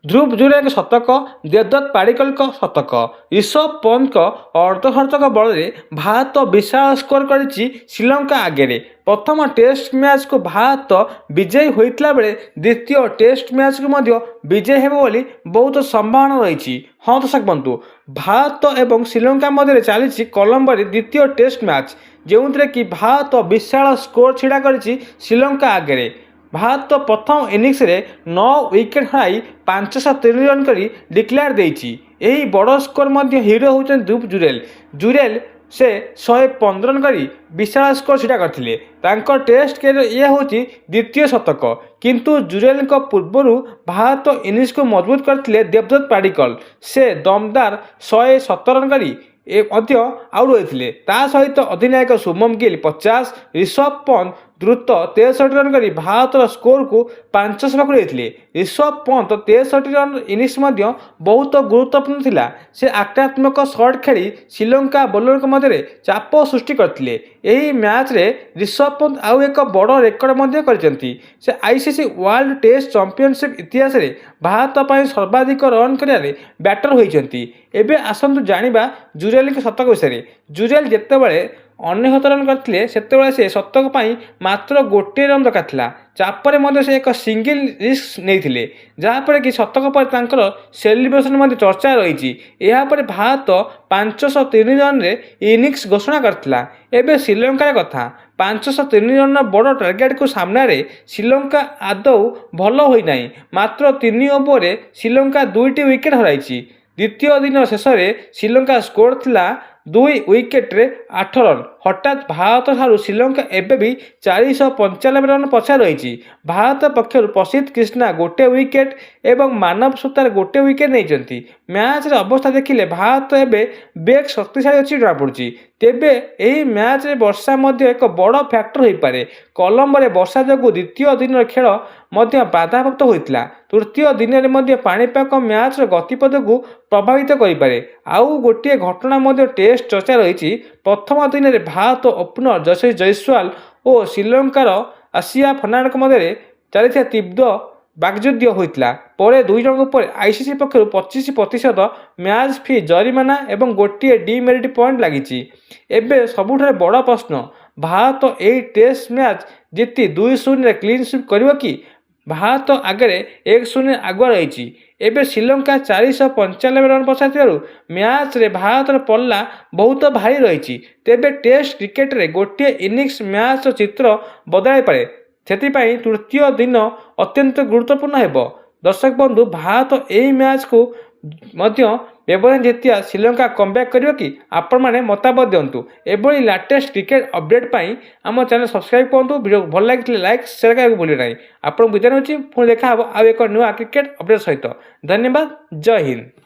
ଧ୍ରୁବ ଜୁରେଲଙ୍କ ଶତକ, ଦେବଦତ୍ତ ପାଡ଼ିକଲଙ୍କ ଶତକ, ରିଷଭ ପନ୍ତଙ୍କ ଅର୍ଦ୍ଧଶତକ ବଳରେ ଭାରତ ବିଶାଳ ସ୍କୋର କରିଛି ଶ୍ରୀଲଙ୍କା ଆଗରେ। ପ୍ରଥମ ଟେଷ୍ଟ ମ୍ୟାଚ୍କୁ ଭାରତ ବିଜୟୀ ହୋଇଥିଲା ବେଳେ ଦ୍ୱିତୀୟ ଟେଷ୍ଟ ମ୍ୟାଚ୍କୁ ମଧ୍ୟ ବିଜୟୀ ହେବ ବୋଲି ବହୁତ ସମ୍ଭାବନା ରହିଛି। ହଁ ଦର୍ଶକ ବନ୍ଧୁ, ଭାରତ ଏବଂ ଶ୍ରୀଲଙ୍କା ମଧ୍ୟରେ ଚାଲିଛି କଲମ୍ବୋରେ ଦ୍ୱିତୀୟ ଟେଷ୍ଟ ମ୍ୟାଚ୍, ଯେଉଁଥିରେ କି ଭାରତ ବିଶାଳ ସ୍କୋର ଛିଡ଼ା କରିଛି ଶ୍ରୀଲଙ୍କା ଆଗରେ। ଭାରତ ପ୍ରଥମ ଇନିଂସରେ 9 ୱିକେଟ୍ ହରାଇ 503 ରନ୍ କରି ଡିକ୍ଲେୟାର ଦେଇଛି। ଏହି ବଡ଼ ସ୍କୋର ମଧ୍ୟ ହିରୋ ହେଉଛନ୍ତି ଧ୍ରୁବ ଜୁରେଲ। ଜୁରେଲ ସେ 115 ରନ୍ କରି ବିଶାଳ ସ୍କୋର ଛିଡ଼ା କରିଥିଲେ। ତାଙ୍କ ଟେଷ୍ଟ କ୍ୟାରିୟର ଇଏ ହେଉଛି ଦ୍ୱିତୀୟ ଶତକ। କିନ୍ତୁ ଜୁରେଲଙ୍କ ପୂର୍ବରୁ ଭାରତ ଇନିଂସକୁ ମଜବୁତ କରିଥିଲେ ଦେବଦତ୍ତ ପାଡ଼ିକଲ। ସେ ଦମଦାର 117 ରନ୍ କରି ମଧ୍ୟ ଆଉଟ୍ ହୋଇଥିଲେ। ତା ସହିତ ଅଧିନାୟକ ଶୁଭମନ ଗିଲ୍ 50, ରିଷଭ ପନ୍ତ ଦ୍ରୁତ 63 ରନ୍ କରି ଭାରତର ସ୍କୋରକୁ 500 ପାଖକୁ ନେଇଥିଲେ। ରିଷଭ ପନ୍ତ 63 ରନ୍ ଇନିଂସ ମଧ୍ୟ ବହୁତ ଗୁରୁତ୍ୱପୂର୍ଣ୍ଣ ଥିଲା। ସେ ଆକ୍ରମଣାତ୍ମକ ସଟ୍ ଖେଳି ଶ୍ରୀଲଙ୍କା ବୋଲରଙ୍କ ମଧ୍ୟରେ ଚାପ ସୃଷ୍ଟି କରିଥିଲେ। ଏହି ମ୍ୟାଚ୍ରେ ରିଷଭ ପନ୍ତ ଆଉ ଏକ ବଡ଼ ରେକର୍ଡ ମଧ୍ୟ କରିଛନ୍ତି। ସେ ଆଇସିସି ୱାର୍ଲଡ ଟେଷ୍ଟ ଚାମ୍ପିଅନସିପ୍ ଇତିହାସରେ ଭାରତ ପାଇଁ ସର୍ବାଧିକ ରନ୍ କରିବାରେ ବ୍ୟାଟର ହୋଇଛନ୍ତି। ଏବେ ଆସନ୍ତୁ ଜାଣିବା ଜୁରେଲଙ୍କ ଶତକ ବିଷୟରେ। ଜୁରେଲ ଯେତେବେଳେ 99 ରନ୍ କରିଥିଲେ, ସେତେବେଳେ ସେ ଶତକ ପାଇଁ ମାତ୍ର 1 ରନ୍ ଦରକାର ଥିଲା। ଚାପରେ ମଧ୍ୟ ସେ ଏକ ସିଙ୍ଗିଲ୍ ରିସ୍କ ନେଇଥିଲେ, ଯାହାଫଳରେ କି ଶତକ ପରେ ତାଙ୍କର ସେଲିବ୍ରେସନ୍ ମଧ୍ୟ ଚର୍ଚ୍ଚା ରହିଛି। ଏହାପରେ ଭାରତ 503 ରନ୍ରେ ଇନିଂସ ଘୋଷଣା କରିଥିଲା। ଏବେ ଶ୍ରୀଲଙ୍କାର କଥା। 503 ରନ୍ର ବଡ଼ ଟାର୍ଗେଟକୁ ସାମ୍ନାରେ ଶ୍ରୀଲଙ୍କା ଆଦୌ ଭଲ ହୋଇନାହିଁ। ମାତ୍ର 3 ଓଭରରେ ଶ୍ରୀଲଙ୍କା ଦୁଇଟି ୱିକେଟ୍ ହରାଇଛି। ଦ୍ୱିତୀୟ ଦିନ ଶେଷରେ ଶ୍ରୀଲଙ୍କା ସ୍କୋର ଥିଲା 2 ୱିକେଟରେ 8 ରନ୍। ହଠାତ୍ ଭାରତ ଠାରୁ ଶ୍ରୀଲଙ୍କା ଏବେ ବି 495 ରନ୍ ପଛରେ ରହିଛି। ଭାରତ ପକ୍ଷରୁ ପ୍ରସିଦ୍ଧ କ୍ରିଷ୍ଣା ଗୋଟିଏ ୱିକେଟ୍ ଏବଂ ମାନବ ସୁତାର ଗୋଟିଏ ୱିକେଟ୍ ନେଇଛନ୍ତି। ମ୍ୟାଚ୍ର ଅବସ୍ଥା ଦେଖିଲେ ଭାରତ ଏବେ ବେଶ୍ ଶକ୍ତିଶାଳୀ ଅଛି ଜଣାପଡ଼ୁଛି। ତେବେ ଏହି ମ୍ୟାଚ୍ରେ ବର୍ଷା ମଧ୍ୟ ଏକ ବଡ଼ ଫ୍ୟାକ୍ଟର ହୋଇପାରେ। କଲମ୍ବୋରେ ବର୍ଷା ଯୋଗୁଁ ଦ୍ୱିତୀୟ ଦିନର ଖେଳ ମଧ୍ୟ ବାଧାପ୍ରାପ୍ତ ହୋଇଥିଲା। ତୃତୀୟ ଦିନରେ ମଧ୍ୟ ପାଣିପାଗ ମ୍ୟାଚ୍ର ଗତିପଥକୁ ପ୍ରଭାବିତ କରିପାରେ। ଆଉ ଗୋଟିଏ ଘଟଣା ମଧ୍ୟ ଟେଷ୍ଟ ଚର୍ଚ୍ଚା ରହିଛି। ପ୍ରଥମ ଦିନରେ ଭାରତ ଓପନର ଯଶସ୍ୱୀ ଜୟସ୍ୱାଲ ଓ ଶ୍ରୀଲଙ୍କାର ଅସିଥା ଫର୍ନାଣ୍ଡୋଙ୍କ ମଧ୍ୟରେ ଚାଲିଥିବା ତୀବ୍ର ବାଗଯୁଦ୍ଧ ହୋଇଥିଲା। ପରେ ଦୁଇ ଜଣଙ୍କ ଉପରେ ଆଇସିସି ପକ୍ଷରୁ 25% ମ୍ୟାଚ୍ ଫି ଜରିମାନା ଏବଂ ଗୋଟିଏ ଡିମେରିଟ୍ ପଏଣ୍ଟ ଲାଗିଛି। ଏବେ ସବୁଠାରୁ ବଡ଼ ପ୍ରଶ୍ନ, ଭାରତ ଏହି ଟେଷ୍ଟ ମ୍ୟାଚ୍ ଜିତି 2-0ରେ କ୍ଲିନ୍ ସୁଇପ୍ କରିବ କି? ଭାରତ ଆଗରେ 1-0 ଆଗୁଆ ରହିଛି। ଏବେ ଶ୍ରୀଲଙ୍କା 495 ରନ୍ ପଛରେ ଥିବାରୁ ମ୍ୟାଚ୍ରେ ଭାରତର ପଲ୍ଲା ବହୁତ ଭାରି ରହିଛି। ତେବେ ଟେଷ୍ଟ କ୍ରିକେଟରେ ଗୋଟିଏ ଇନିଂସ ମ୍ୟାଚ୍ର ଚିତ୍ର ବଦଳାଇପାରେ। ସେଥିପାଇଁ ତୃତୀୟ ଦିନ ଅତ୍ୟନ୍ତ ଗୁରୁତ୍ୱପୂର୍ଣ୍ଣ ହେବ। ଦର୍ଶକ ବନ୍ଧୁ, ଭାରତ ଏହି ମ୍ୟାଚ୍କୁ ମଧ୍ୟ ବ୍ୟବଧାନ ଜିତିବା ଶ୍ରୀଲଙ୍କା କମ୍ବ୍ୟାକ୍ କରିବ କି? ଆପଣମାନେ ମତାମତ ଦିଅନ୍ତୁ। ଏଭଳି ଲାଟେଷ୍ଟ କ୍ରିକେଟ ଅପଡେଟ୍ ପାଇଁ ଆମ ଚ୍ୟାନେଲ୍ ସବସ୍କ୍ରାଇବ୍ କରନ୍ତୁ। ଭିଡ଼ିଓ ଭଲ ଲାଗିଥିଲେ ଲାଇକ୍, ସେୟାର କରିବାକୁ ଭୁଲିବେ ନାହିଁ। ଆପଣଙ୍କୁ ବିଦାୟ ନେଉଛି। ପୁଣି ଦେଖା ହେବ ଆଉ ଏକ ନୂଆ କ୍ରିକେଟ ଅପଡେଟ୍ ସହିତ। ଧନ୍ୟବାଦ, ଜୟ ହିନ୍ଦ।